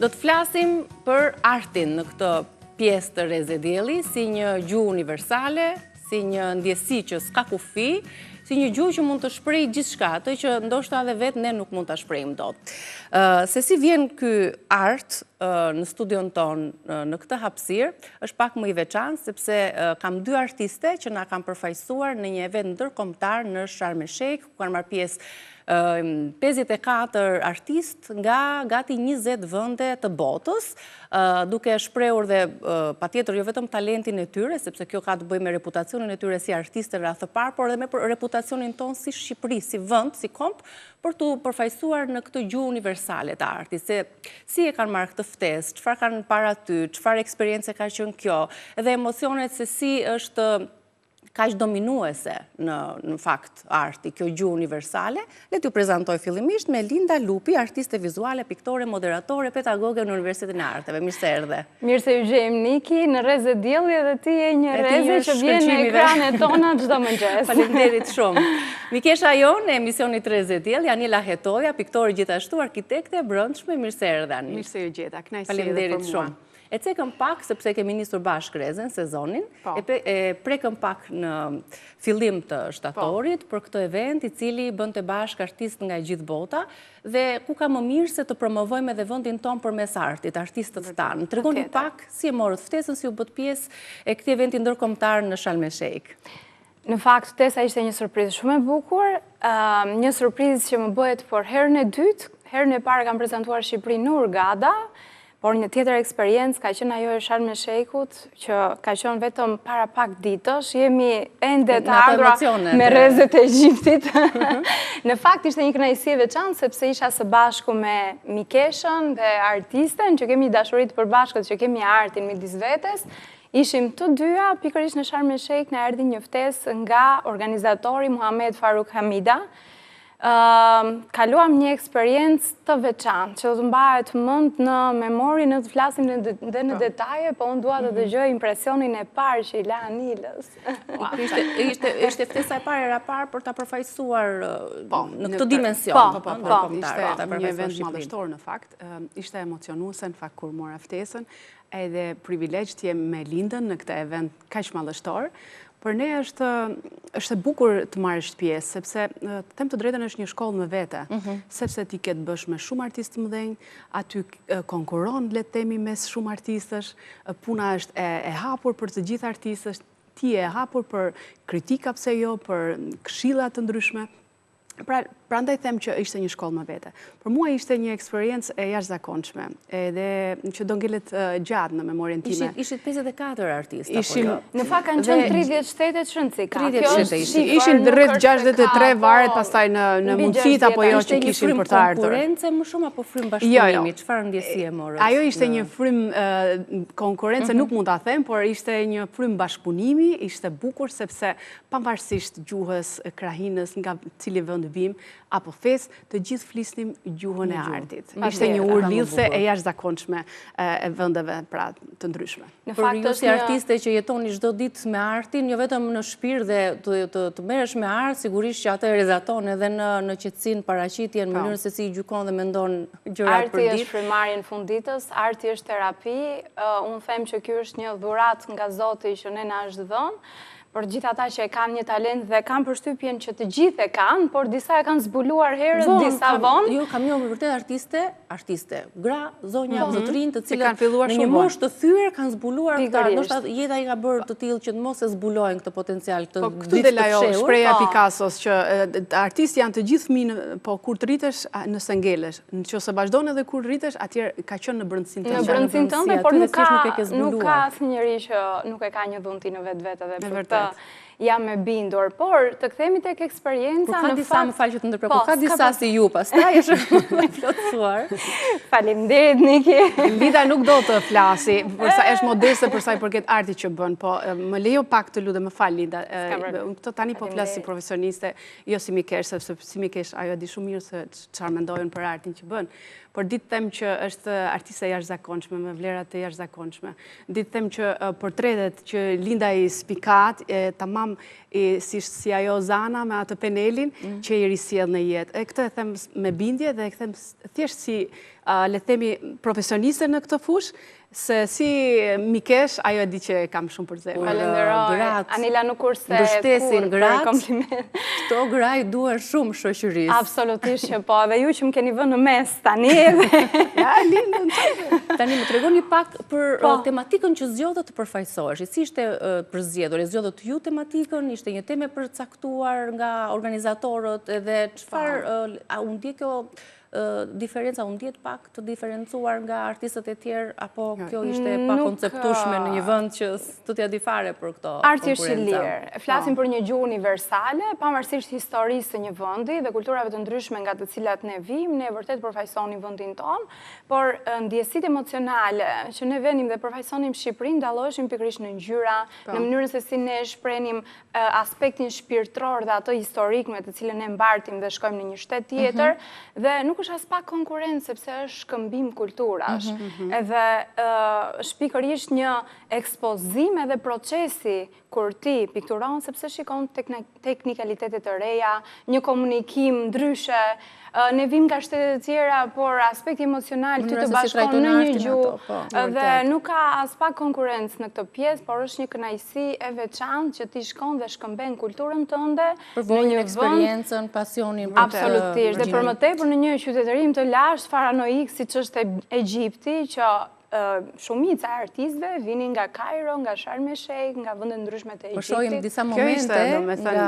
Do të flasim për artin në këtë pjesë të Rreze Dielli, si një gjuhë universale, si një ndjesi që s'ka kufi, si një gjuhë që mund të shprehë gjithçka, atë që ndoshta edhe vetë ne nuk mund ta shprehim dot. Se si vjen ky art në studion tonë në këtë hapësirë, është pak më i veçantë sepse kam dy artiste që na kanë përfaqësuar në një event ndërkombëtar në Sharm el Sheikh, ku kanë marrë pjesë 54 artistë nga gati 20 vende të botës, duke shprehur dhe patjetër jo vetëm talentin e tyre, sepse kjo ka të bëjë me reputacionin e tyre si artiste në radhë të parë, por edhe me reputacionin tonë si Shqipëri, si vend, si komb, për t'u përfaqësuar në këtë gjuhë universale të artit, se si e kanë marrë këtë ftesë, çfarë kanë parë aty, çfarë eksperience ka qenë kjo, edhe emocionet se si është kaq dominuese në në fakt arti, kjo gjuhë universale, le t'ju prezantoj fillimisht me Linda Lupi, artiste vizuale, piktore, moderatore, pedagoge në Universitetin e Arteve. Mirë se erdhe. Mirë se ju gjejmë Niki, në Rreze Dielli edhe ti je një rreze që vjen në ekranet tona çdo mëngjes. Faleminderit shumë. Mikesha jonë e emisionit Rreze Dielli, Anila Hetoja, piktore gjithashtu, arkitekte e brendshme, mirë se erdhe Anil. Mirë se ju gjeta, kënaqësi edhe për mua. Shumë. E cekëm pak, sepse kemi nisur bashkë Rrezen, sezonin, po. e prekëm pak në fillim të shtatorit po. për këtë event i cili bënte bashkë artistë nga gjithë bota dhe ku ka më mirë se të promovojmë edhe vendin tonë përmes artit, artistët tanë. Tregoni pak si e morët ftesën, si u bëtë pjesë e këtij eventi ndërkombëtar në Sharm el Sheikh. Në fakt, ftesa ishte një surprizë shumë e bukur, një surprizë që më bëhet për herën e dytë, herën e parë kam prezantuar Shqipërinë në Hurgada, por një tjetër eksperiencë ka qenë ajo e Sharm el Sheikhut, që ka qenë vetëm para pak ditësh, jemi ende të ardhura me rrezet e Egjiptit. Në fakt ishte një kënaqësi e veçantë sepse isha së bashku me mikeshën dhe artisten që kemi dashuri të përbashkët, që kemi artin midis vetes, Ishim të dyja, pikërisht në Sharm el Sheikh na erdhi një ftesë nga organizatori Muhamed Faruk Hamida. Kaluam një eksperiencë të veçantë, që do të mbahet mend në memorie, ne do të flasim dhe në po. detaje, po unë dua të mhm. dëgjoj impresionin e parë që i la Anilës. Ishte, ishte, ishte ftesa e parë, era parë për ta përfaqësuar po, në këtë dimension. Po, po, po, po, ishte një event madhështor në fakt, ishte emocionuese në fakt kur mora ftesën, edhe privilegj të jem me Lindën në këtë event kaq madhështor. Për ne është është e bukur të marrësh pjesë, sepse të them të drejtën është një shkollë më vete, mhm. sepse ti ke të bësh me shumë artistë të mëdhenj, aty konkuron le të themi mes shumë artistësh, puna është e, e hapur për të gjithë artistët, ti je e hapur për kritika pse jo, për këshilla të ndryshme. Pra, prandaj them që ishte një shkollë më vete. Për mua ishte një eksperiencë e jashtëzakonshme, edhe që do ngelet gjatë në memorien time. Ishit 54 artistë, apo jo? Në fakt kanë qenë 30 shtete ç'rëndësi ka. 30 shtete ishin. Ishin rreth 63 po, varet pastaj në në mundësitë apo jo që kishin për të ardhur. Ishte një frymë konkurrence më shumë apo frymë jo, jo. bashkëpunimi? Çfarë ndjesie morët? Ajo ishte një frymë konkurrence, mhm. nuk mund ta them, por ishte një frymë bashkëpunimi, ishte bukur sepse pavarësisht gjuhës, krahinës, nga cili vend vijmë, apo fesë, të gjithë flisnim gjuhën e artit. Ishte një urë lidhëse e jashtëzakonshme e vendeve pra të ndryshme. Në fakt ju si artiste që jetoni çdo ditë me artin, jo vetëm në shpirt dhe të të merresh me art, sigurisht që atë e rrezaton edhe në në qetësinë, paraqitjen, po. mënyrën se si i gjykon dhe mendon gjërat për ditë. Arti është frymëmarrje në fund ditës, arti është terapi, unë them që kjo është një dhuratë nga Zoti që ne na është dhënë, për gjithë ata që e kanë një talent dhe kam përshtypjen që të gjithë e kanë, por disa e kanë zbuluar herët, disa vonë. Jo, kam njohur vërtet artiste, artiste, gra, zonja, mhm. zotërinj, të cilët në një moshë të thyer kanë zbuluar këtë, ndoshta jeta i ka bërë të tillë që të mos e zbulojnë këtë potencial, këtë po, këtu del ajo shprehja e po. Picassos që artistë janë të gjithë fëmijë, po kur të rritesh, nëse ngelesh, në qoftë se vazhdon edhe kur rritesh, atëherë ka qenë në brendësinë tënde. Në brendësinë tënde, por nuk ka nuk ka asnjëri që nuk e ka një dhunti në vetvete dhe për këtë jam e bindur. Por të kthehemi tek eksperienca në fakt. Ka disa, më fal që të ndërpres, po, ka disa si ju pastaj është më plotësuar. Faleminderit Niki. Linda nuk do të flasi, përsa është modeste për sa i përket artit që bën, po më lejo pak të lutem, më fal Linda. Unë këtë tani po flas si profesioniste, jo si mikeshë, sepse si mikeshë ajo e di shumë mirë se çfarë mendoj unë për artin që bën. Por di të them që është artiste e jashtëzakonshme, me vlera të jashtëzakonshme. Di të them që portretet që Linda i spikat, tamam si si ajo Zana me atë penelin mm. që i risjell në jetë. E këtë e them me bindje dhe e them thjesht si le të themi, profesioniste në këtë fushë, se si mikeshë, ajo e di që e kam shumë për zemër. Falenderoj, Anila nuk kurse kurrë për kompliment. Këto gra i duhen shumë shoqërisë. Absolutisht që po, dhe ju që më keni vënë në mes tani edhe. Ja, Lindën, Tani më tregoni pak për po. tematikën që zgjodhët të përfaqësohesh. Si ishte përzgjedhur? E zgjodhët ju tematikën? Ishte një temë e përcaktuar nga organizatorët edhe çfarë, a u ndje kjo diferenca, u ndjetë pak të diferencuar nga artistët e tjerë, apo kjo ishte e pakonceptueshme në një vend që s'do t'ia di fare për këto konkurrenca? Arti është i lirë. Flasim po. për një gjuhë universale, pavarësisht historisë së një vendi dhe kulturave të ndryshme nga të cilat ne vijmë, ne vërtet përfaqësonim vendin tonë, por ndjesitë emocionale që ne venim dhe përfaqësonim Shqipërinë dalloheshin pikërisht në ngjyra, po. në mënyrën se si ne shprehnim aspektin shpirtëror dhe atë historik me të cilën ne mbartim dhe shkojmë në një shtet tjetër, mhm. dhe nuk është aspak konkurrencë, sepse është shkëmbim kulturash. Mhm, mhm. Edhe është pikërisht një ekspozim edhe procesi kur ti pikturon, sepse shikon teknikalitete të reja, një komunikim ndryshe, ne vijmë nga shtete të tjera, por aspekti emocional ty të bashkon në një gjuhë, po, dhe nuk ka aspak konkurrencë në këtë pjesë, por është një kënaqësi e veçantë që ti shkon dhe shkëmben kulturën tënde në një vend, eksperiencën, pasionin për Absolutisht, dhe për më tepër në një qytetërim të lashtë faraonik siç është Egjipti, që shumica e artistëve vinin nga Kajro, nga Sharm el Sheikh, nga vende të ndryshme të po Egjiptit. Po shohim disa momente nga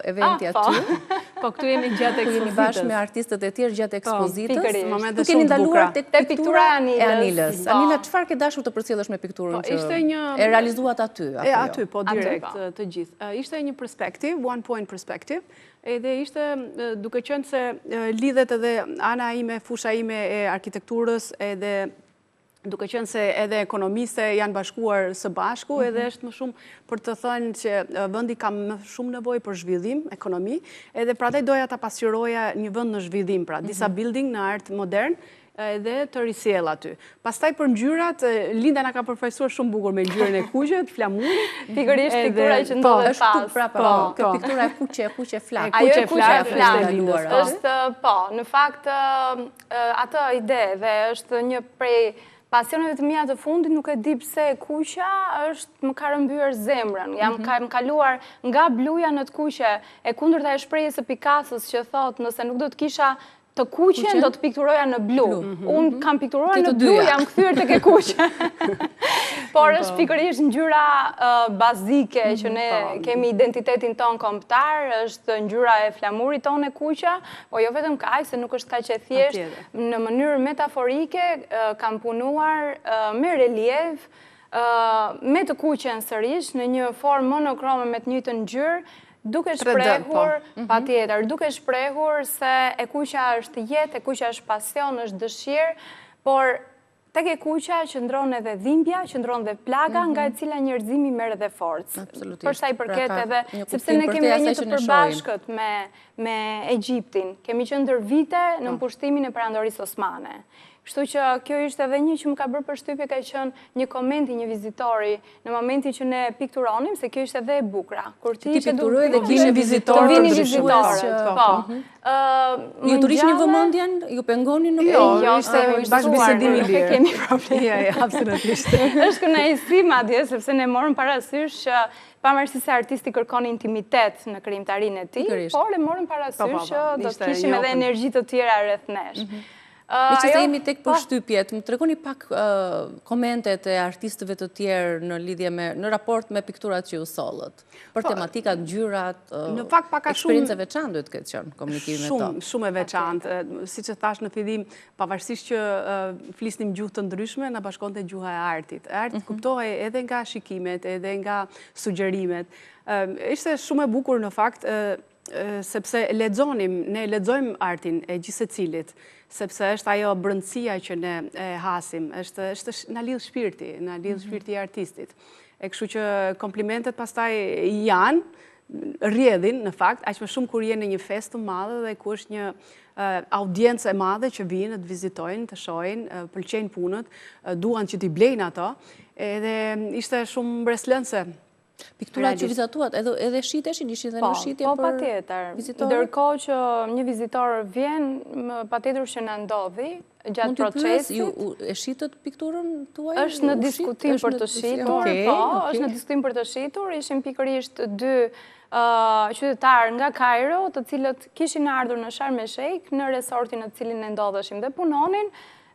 eventi ah, po. aty. Po këtu jemi gjatë ekspozitës. Jemi bashkë me artistët e tjerë gjatë po, ekspozitës. Këtu keni ndaluar tek piktura e Anilës. Po. Anila, çfarë ke dashur të përcjellësh me pikturën po, që e realizuat aty? E jo? aty, po direkt të gjithë. Ishte një perspektiv, one point perspective, edhe ishte duke qenë se lidhet edhe ana ime, fusha ime e arkitekturës, edhe duke qenë se edhe ekonomiste janë bashkuar së bashku, mhm. edhe është më shumë për të thënë që vendi ka më shumë nevojë për zhvillim, ekonomi, edhe prandaj doja ta pasqyroja një vend në zhvillim, pra disa mhm. building në art modern, edhe të risjell aty. Pastaj për ngjyrat, Linda na ka përfaqësuar shumë bukur me ngjyrën e kuqe, të flamurit. Pikërisht piktura që po, ndodhet pas. Është prapa, po, po, kjo piktura e kuqe, e kuqe flakë. Ajo e kuqe flakë. Është, po, në fakt atë ide dhe është një prej pasioneve të mia të fundit, nuk e di pse e kuqja është më ka rrëmbyer zemrën. Jam mhm. kam kaluar nga bluja në të kuqe, e kundërta e shprehjes së Picassos që thotë nëse nuk do të kisha të kuqen do të pikturoja në blu. Mhm. Unë mhm. kam pikturuar në blu, jam kthyer tek e kuqe. Por është po. pikërisht ngjyra bazike që mhm, ne po. kemi identitetin tonë kombëtar, është ngjyra e flamurit tonë e kuqja, po jo vetëm kaq, se nuk është kaq e thjeshtë, në mënyrë metaforike kam punuar me reliev, me të kuqen sërish, në një formë monokrome me të njëjtën ngjyrë, Duke po. shprehur, mhm. patjetër, duke shprehur se e kuqja është jetë, e kuqja është pasion, është dëshirë, por tek e kuqja qëndron edhe dhimbja, qëndron dhe plaga, nga e mhm. cila njerëzimi merr edhe forcë. Absolutisht. Për sa i pra përket edhe, sepse ne kemi edhe një të përbashkët me, me Egjiptin. Kemi qenë ndër vite në po. pushtimin e perandorisë Osmane. Kështu që kjo ishte edhe një që më ka bërë përshtypje ka qenë një koment i një vizitori Në momentin që ne pikturonim, se kjo ishte dhe e bukura. Kur ti pikturoje dhe kishe vizitorë të vinin vizitorët, po. Mhm. Ju tërhiqnin vëmendjen, ju pengonin në Jo, jo, ishte bashkëbisedim i lirë. Kemi problem. Jo, jo, absolutisht. Është kënaqësi madje sepse ne morëm parasysh që pavarësisht se artisti kërkon intimitet në krijimtarinë e tij, por e morëm parasysh po, po, po. që do të kishim edhe energji të tjera rreth nesh. Mhm. Meqenëse jemi tek po. përshtypjet, më tregoni pak komentet e artistëve të tjerë në lidhje me, në raport me pikturat që ju sollët. Për po, tematikat, ngjyrat, në fakt pak a shumë eksperiencë e veçantë duhet të ketë qenë komunikimi me to. Shumë, shumë e veçantë. Siç e thashë në fillim, pavarësisht që flisnim gjuhë të ndryshme, na bashkonte gjuha e artit. Arti mhm. kuptohej edhe nga shikimet, edhe nga sugjerimet. Ishte shumë e bukur në fakt, sepse lexonim, ne lexojmë artin e gjithsecilit, sepse është ajo brendësia që ne e hasim, është, është na lidh shpirti, na lidh mhm. shpirti i artistit. E kështu që komplimentet pastaj janë, rrjedhin në fakt, aq më shumë kur je në një festë të madhe dhe ku është një audiencë e madhe që vijnë të vizitojnë, të shohin, pëlqejnë punët, duan që t'i blejnë ato, edhe ishte shumë mbresëlënëse. Pikturat që vizatuat, edhe, edhe shiteshin, ishin dhe në po, shitje po, për patjetër. vizitorët? Ndërkohë që një vizitor vjen, patjetër që na ndodhi gjatë procesit. Ju e shitët pikturën tuaj? Është në diskutim për të shitur, po, është në diskutim për të shitur, ishin pikërisht dy qytetarë nga Kajro, të cilët kishin ardhur në Sharm el Sheikh, në resortin në të cilin ne ndodheshim dhe punonin,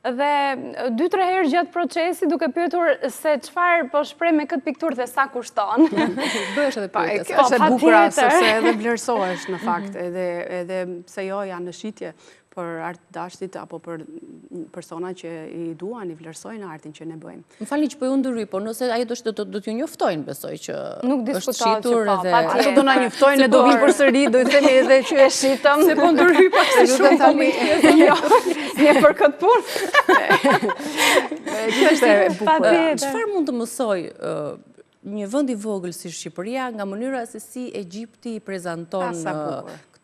Dhe 2-3 herë gjatë procesit duke pyetur se çfarë po shpreh me këtë pikturë dhe sa kushton. Bëhesh edhe pyetje. Kjo është e po, bukur sepse edhe vlerësohesh në fakt, mhm. edhe edhe pse jo janë në shitje për artdashësit apo për persona që i duan, i vlerësojnë artin që ne bëjmë. Më falni që po ju ndërhyj, po nëse ajo do të do t'ju njoftojnë, besoj që Nuk është diskutohet që shitur po, edhe Ato do na njoftojnë, ne do vijmë përsëri, do i themi edhe që e shitëm. Se po ndërhyj pak se shumë po më Jo, je për këtë punë. Kjo është e bukur. Çfarë mund të mësojë një vend i vogël si Shqipëria nga mënyra se si Egjipti i prezanton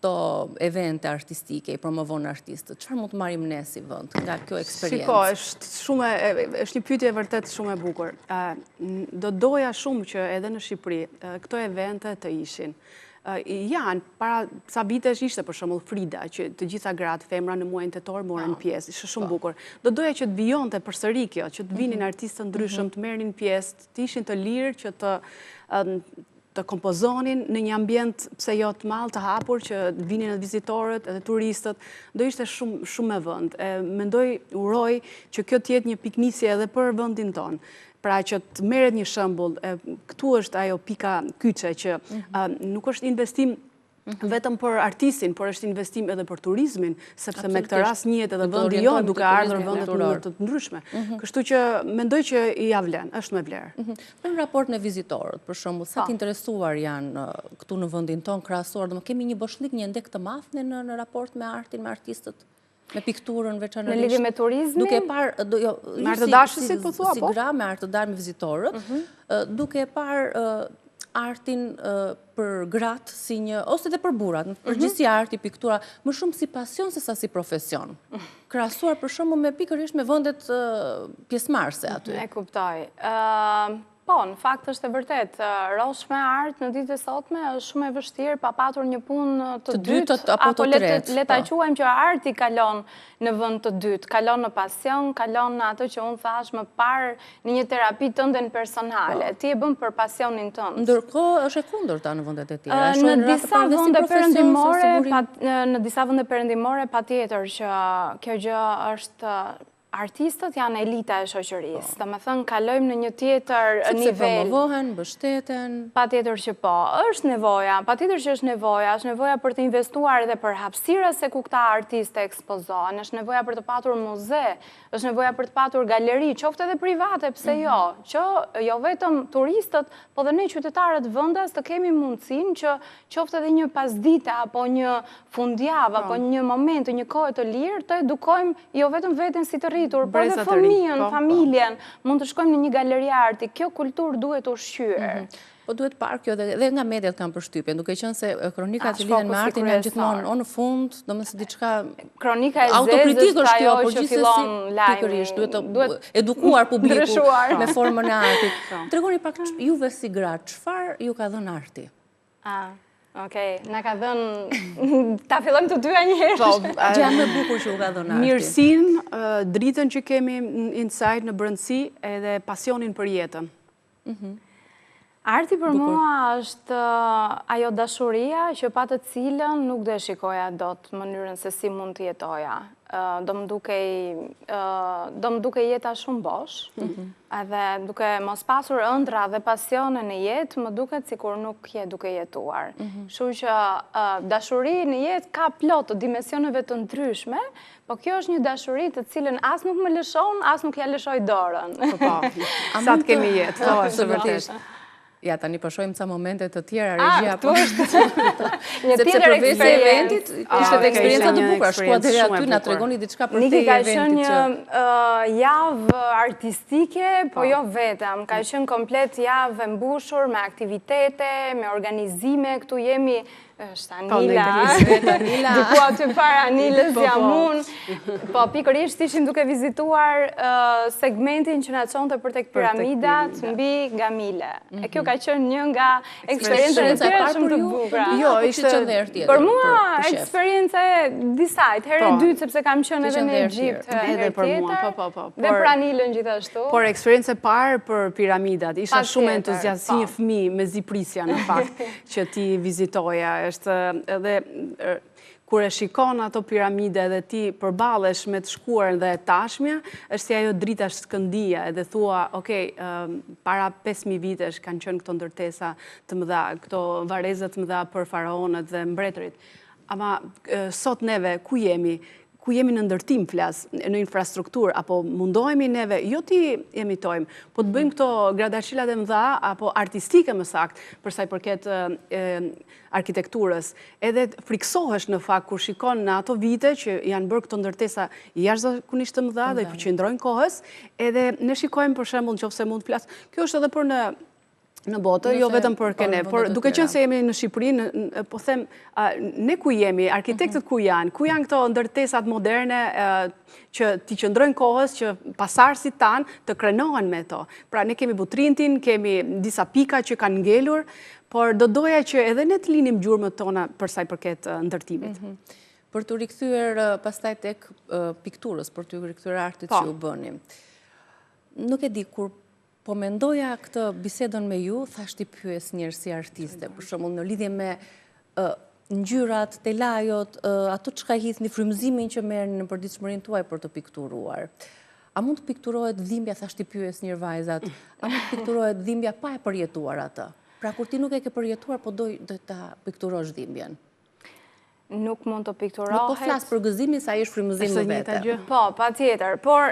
këto evente artistike, i promovon artistët? Çfarë mund të marrim ne si vend nga kjo eksperiencë? Shiko, është shumë është një pyetje vërtet shumë e bukur. Do doja shumë që edhe në Shqipëri këto evente të ishin. Janë, para ca vitesh ishte për shembull Frida, që të gjitha gratë, femra në muajin tetor morën po. pjesë, ishte shumë po. bukur. Do doja që të vijonte përsëri kjo, që të vinin mhm. artistë të ndryshëm, mhm. të merrnin pjesë, të ishin të lirë që të të kompozonin në një ambient pse jo të madh të hapur që të vinin edhe vizitorët edhe turistët, do ishte shumë shumë me vend. E, mendoj, uroj që kjo të jetë një pikënisje edhe për vendin tonë. Pra që të merret një shembull, këtu është ajo pika kyçe që mhm. nuk është investim mhm. vetëm për artistin, por është investim edhe për turizmin, sepse me këtë rast njihet edhe vendi jonë duke ardhur vende të të ndryshme. Mhm. Kështu që mendoj që ia vlen, është me vlerë. Në raport me vizitorët, për shembull, sa të interesuar janë këtu në vendin tonë krahasuar, domethënë kemi një boshllëk, një hendek të madh ne në raport me artin, me artistët? me pikturën veçanërisht. Në lidhje me turizmin? Duke parë, jo, me artdashësit, po thua, po? Si gra, me artdashës, me vizitorët, mhm. duke parë artin për gratë si një, ose dhe për burrat, në përgjithësi mhm. arti, piktura, më shumë si pasion se sa si profesion. Krahasuar për shembull me pikërisht me vendet pjesëmarrëse aty. E kuptoj. Po, në fakt është e vërtetë. Të rrosh me art në ditët e sotme është shumë e vështirë pa patur një punë të dytë, apo le të ta po. quajmë që arti kalon në vend të dytë, kalon në pasion, kalon në atë që unë thashë më parë në një terapi tënden personale. Po. Ti e bën për pasionin tënd. Ndërkohë është e kundërta në vendet e tjera. Në disa vende perëndimore, në disa vende perëndimore patjetër që kjo gjë është Artistët janë elita e shoqërisë, po. domethënë kalojmë në një tjetër nivel. Sepse promovohen, mbështeten. Patjetër që po, është nevoja, patjetër që është nevoja, është nevoja për të investuar edhe për hapësira se ku këta artistë ekspozohen, është nevoja për të patur muze, është nevoja për të patur galeri, qoftë edhe private, pse mhm. jo, që jo vetëm turistët, po dhe ne qytetarët vendas të kemi mundësinë që qoftë edhe një pasdite apo një fundjavë apo po. një moment, një kohë të lirë, të edukojmë jo vetëm veten si të rritur, por edhe fëmijën, po, po. familjen, mund të shkojmë në një galeri arti. Kjo kulturë duhet ushqyer. Mhm. Po duhet parë kjo dhe nga mediat kam përshtypjen, duke qenë se kronikat që lidhen me artin janë gjithmonë o në fund, domethënë si diçka kronika e zezë është ajo por që fillon lajmi. Pikërisht, duhet të edukuar publiku me formën e artit. Po. Tregoni pak juve si gra, çfarë ju ka dhënë arti? Ah, okej, na ka dhënë, ta fillojmë të dyja një herë. Po, gjëja më e bukur që u ka dhënë arti. Mirësinë, dritën që kemi inside në brendësi edhe pasionin për jetën. Mhm. Arti për mua është ajo dashuria që pa të cilën nuk do e shikoja dot mënyrën se si mund të jetoja. Do më dukej, do më dukej jeta shumë bosh, mhm. edhe duke mos pasur ëndrra dhe pasione në jetë, më duket sikur nuk je duke jetuar. Mhm. Kështu që dashuri në jetë ka plot të dimensioneve të ndryshme, po kjo është një dashuri të cilën as nuk më lëshon, as nuk ia lëshoj dorën. Po, po, sa të kemi jetë, po, është vërtet. Ja, tani po shohim ca momente të tjera, regjia po. Është një tjetër eksperiencë. eventit, ishte dhe eksperienca të bukura, shkuat deri aty, na tregoni diçka për te eventit që... Niki ka qenë një javë artistike, po, po jo vetëm, ka qenë komplet javë e mbushur me aktivitete, me organizime, këtu jemi Është po, Anila, Anila. Diku aty para Anilës po, jam po. unë. Po, pikërisht ishim duke vizituar segmentin që na çonte për tek piramidat mbi gamile. E kjo ka qenë një nga eksperiencat e tjera shumë të bukura. Jo, ishte Për mua, eksperienca e disajt, herë e dytë, sepse kam qenë edhe në Egjipt, edhe për mua, po, po, po. Dhe për Anilën gjithashtu. Por eksperiencë e parë për piramidat, isha shumë entuziast, si një fëmijë, mezi prisja në fakt, që t'i vizitoja. Është edhe kur e shikon ato piramide dhe ti përballesh me të shkuarën dhe e tashmja, është si ajo drita shkëndija edhe thua, ok, para 5.000 vitesh kanë qenë këto ndërtesa të mëdha, këto varreza të mëdha për faraonët dhe mbretërit. Ama sot neve, ku jemi? Ku jemi në ndërtim, flas, në infrastrukturë, apo mundohemi neve, jo t'i imitojmë, po të bëjmë këto gradaçelat e mëdha, apo artistike më saktë, për sa i përket arkitekturës. Edhe frikësohesh në fakt kur shikon në ato vite që janë bërë këto ndërtesa jashtëzakonisht të mëdha dhe qëndrojnë kohës, edhe ne shikojmë për shembull në qoftë se mund të flas, kjo është edhe për në në botë, jo vetëm për ke ne, por duke qenë se jemi në Shqipëri, po them, ne ku jemi, arkitektët mhm. ku janë, ku janë këto ndërtesat moderne që t'i qëndrojnë kohës, që pasardhësit tanë të krenohen me to. Pra ne kemi Butrintin, kemi disa pika që kanë ngelur, por do doja që edhe ne të linim gjurmët tona për sa i përket ndërtimit. Mhm. Për t'u rikthyer pastaj tek pikturës, për t'u rikthyer artit po. që ju bëni. Nuk e di, kur Po mendoja këtë bisedën me ju, thashë t'i pyes njëherë si artiste, për shembull në lidhje me ngjyrat, telajot, ato çka hidhni, frymëzimin që merrni në përditshmërinë tuaj për të pikturuar. A mund të pikturohet dhimbja, thashë t'i pyes njëherë vajzat, a mund të pikturohet dhimbja pa e përjetuar atë? Pra kur ti nuk e ke përjetuar, po do ta pikturosh dhimbjen. Nuk mund të pikturohet. Nuk po flas për gëzimin se ai është frymëzim në vete. Po, patjetër, por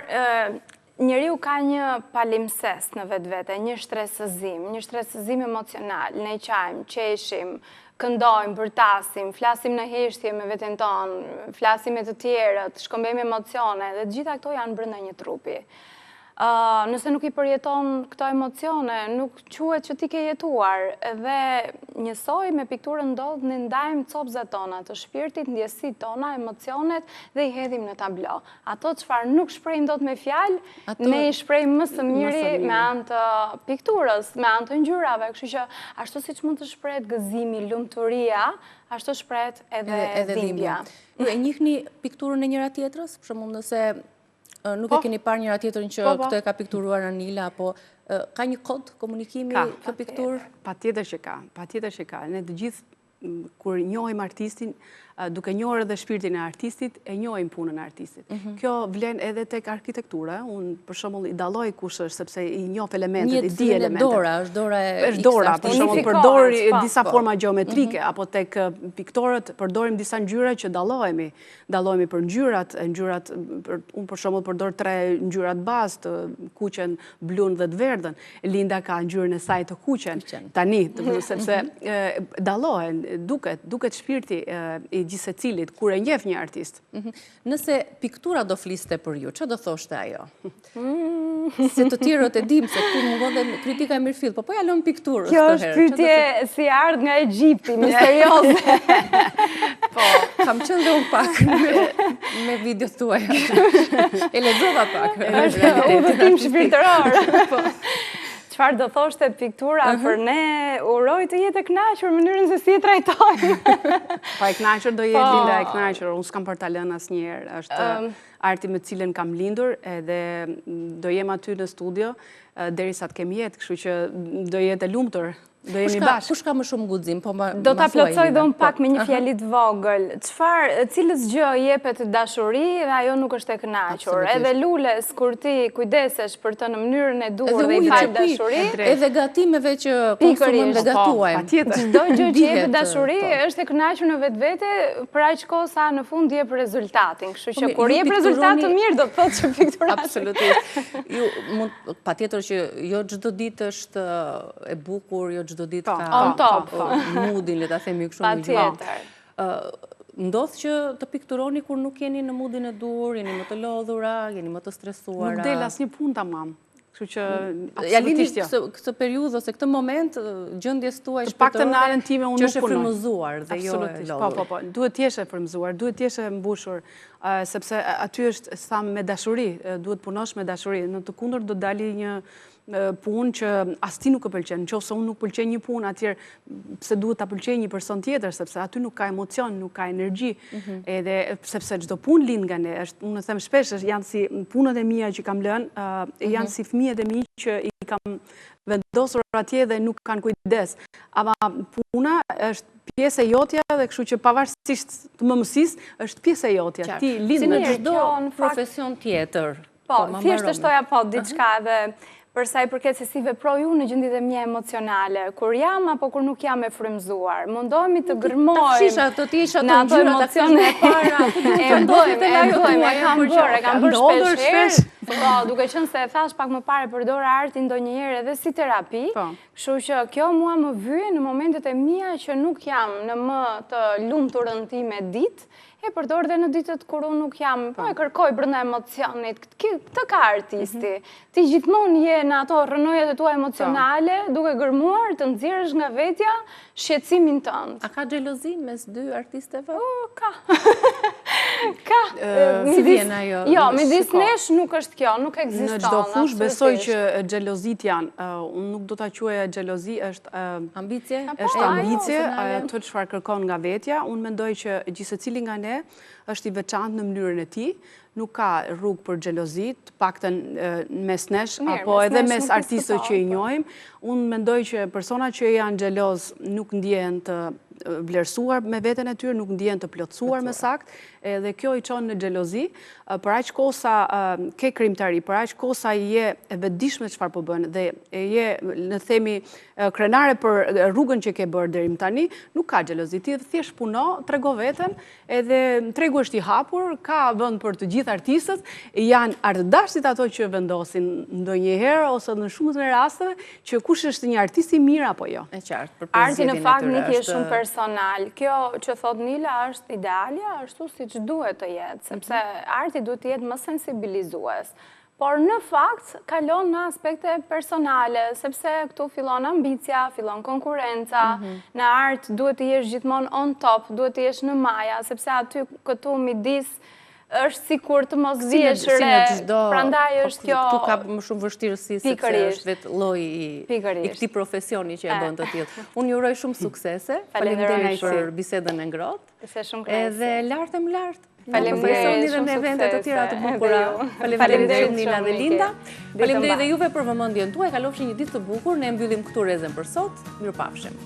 njeriu ka një palimpsest në vetvete, një shtresëzim, një shtresëzim emocional, ne qajmë, qeshim, këndojmë, bërtasim, flasim në heshtje me veten tonë, flasim me të tjerët, shkëmbejmë emocione, dhe të gjitha këto janë brenda një trupi. Nëse nuk i përjeton këto emocione, nuk quhet që ti ke jetuar. Dhe njësoj me pikturën ndodh, ne ndajmë copëzat tona të shpirtit, ndjesitë tona, emocionet dhe i hedhim në tablo. Ato çfarë nuk shprehim dot me fjalë, ne i shprehim më së miri me anë të pikturës, me anë të ngjyrave, kështu që ashtu siç mund të shprehet gëzimi, lumturia, ashtu shprehet edhe dhimbja. Ju e njihni pikturën e njëra tjetrës, për shembull nëse Nuk e po. keni parë njëra tjetrën që po, po. këtë e ka pikturuar Anila, apo ka një kod komunikimi kjo pikturë? Patjetër që ka, patjetër që ka. Ne të gjithë kur njohim artistin, duke njohur edhe shpirtin e artistit, e njohim punën e artistit. Mhm. Kjo vlen edhe tek arkitektura, unë për shembull i dalloj kush është, sepse i njoh elementet, i di elementet. Dora, është dora e është dora, për shembull përdor disa forma gjeometrike, mhm. apo tek piktorët përdorim disa ngjyra që dallohemi. Dallohemi për ngjyrat, ngjyrat, unë për shembull përdor tre ngjyrat bazë, të kuqen, blun dhe të verdhën. Linda ka ngjyrën e saj të kuqen. Tani, sepse dallohen, duket, duket shpirti i gjithsecilit kur e njeh një artist. Mhm. Nëse piktura do fliste për ju, ça do thoshte ajo? Se të tjerët e dim, se këtu mungon dhe kritika e mirëfilltë, po po ia lëmë pikturës Kjo është pyetje si ardhë nga Egjipti, misterioze. Po, kam qenë dhe unë pak me video tuaja. E lexova pak. Është udhëtim shpirtëror. Po. Çfarë do thoshte piktura për ne, uroj të jetë e kënaqur mënyrën se si e trajtojmë. Pa e kënaqur do jetë po. Linda e kënaqur, unë s'kam për ta lënë asnjëherë. Është arti me të cilën kam lindur edhe do jem aty në studio derisa të kem jetë, kështu që do jetë e lumtur, do jemi bashkë. Kush ka më shumë guxim, po ma Do ta plotësoj dhe unë pak me një fjali të vogël. Çfarë, cilës gjë i jepet dashuri dhe ajo nuk është e kënaqur. Edhe lules kur ti kujdesesh për të në mënyrën e duhur dhe i fal dashuri. Edhe gatimeve që konsumojmë dhe gatuajmë. Çdo gjë që jepet dashuri po. është e kënaqur në vetvete për aq kohë sa në fund jep rezultatin. Kështu që po, kur jep rezultat të mirë do të thotë që piktura. Absolutisht. Ju mund patjetër që jo çdo ditë është e bukur, jo çdo ditë po, ka on top po. moodin, le ta themi kështu në gjuhë. Patjetër. Ndodh që të pikturoni kur nuk jeni në moodin e duhur, jeni më të lodhura, jeni më të stresuara. Nuk del asnjë punë tamam. Kështu që Ja lini jo. këtë periudhë ose këtë moment gjendjes tuaj shpirtërore. Të paktën në anën time unë nuk punoj. Që është e frymëzuar dhe jo e lodhur. Po, po, po. Duhet të jesh e frymëzuar, duhet të jesh e mbushur, sepse aty është sa me dashuri, duhet punosh me dashuri. Në të kundërt do dali një punë që as ti nuk e pëlqen. Në qoftë se unë nuk pëlqej një punë, atëherë pse duhet ta pëlqej një person tjetër, sepse aty nuk ka emocion, nuk ka energji. Mhm. Edhe sepse çdo punë lind nga ne, është unë e them shpesh, është janë si punët e mia që kam lënë, mhm. janë si fëmijët e mi që i kam vendosur atje dhe nuk kanë kujdes. Ama puna është pjesë e jotja dhe kështu që pavarësisht të mëmësisë, është pjesë e jotja. Ti lind me çdo profesion tjetër. Po, po thjesht të shtoja po, diçka edhe për sa i përket se si veproj unë në gjendjet e mia emocionale, kur jam apo kur nuk jam e frymëzuar, mundohemi të gërmojmë. Ta fshish ato ti isha ato ngjyra ta fshish e para, ku duhet të ndodhi te ajo tuaj, e kam bërë, e kam bërë shpesh herë. Po, duke qenë se e thashë pak më parë përdor artin ndonjëherë edhe si terapi, po. kështu që kjo mua më vyen në momentet e mia që nuk jam në më të lumturën time ditë, E përdor dhe në ditët kur unë nuk jam, po e kërkoj brenda emocionit, këtë ka artisti. Mhm. Ti gjithmonë je në ato rrënojat e tua emocionale, duke gërmuar të nxjerrësh nga vetja shqetësimin tënd. A ka xhelozi mes dy artisteve? Po, ka. Ka. Si vjen ajo? Jo, midis nesh nuk është kjo, nuk ekziston. Në çdo fushë besoj që xhelozitë janë. Unë nuk do ta quaja xhelozi, është Ambicie? Po, është ambicie, ato çfarë kërkon nga vetja. Unë mendoj që gjithsecili nga ne është i veçantë në mënyrën e tij. Nuk ka rrugë për xhelozi, të paktën mes nesh, apo edhe mes artistëve që i po. njohim. Unë mendoj që persona që janë xheloz nuk ndjehen të vlerësuar me veten e tyre, nuk ndjehen të plotësuar me saktë, edhe kjo i çon në xhelozi. Për aq kohë sa ke krijimtari, për aq kohë sa je e vetëdijshme çfarë po bën dhe je, le themi, krenare për rrugën që ke bërë deri më tani, nuk ka xhelozi. Ti thjesht puno, trego veten, edhe tregu është i hapur, ka vend për të gjithë artistët, janë artdashësit ato që vendosin ndonjëherë ose në shumicën e rasteve që kush është një artist i mirë apo jo. E qartë, për Arti në fakt Niki është shumë personal. Kjo që thotë Nila është idealja ashtu siç duhet të jetë, sepse mhm. arti duhet të jetë më sensibilizues. Por në fakt kalon në aspekte personale, sepse këtu fillon ambicia, fillon konkurrenca, mhm. në art duhet të jesh gjithmonë on top, duhet të jesh në maja, sepse aty këtu midis është sikur të mos vihesh re, prandaj po, është kjo... Këtu ka më shumë vështirësi, sepse është vetë lloji i këtij profesioni që e bën të tillë. Unë ju uroj shumë suksese, faleminderit për bisedën e ngrohtë, edhe lart e më lart. Faleminderit dhe në evente të tjera të bukura. Faleminderit Nila dhe Linda. Faleminderit dhe juve për vëmendjen tuaj. Kalofshi një ditë të bukur. Ne mbyllim këtu Rezen për sot. Mirupafshim.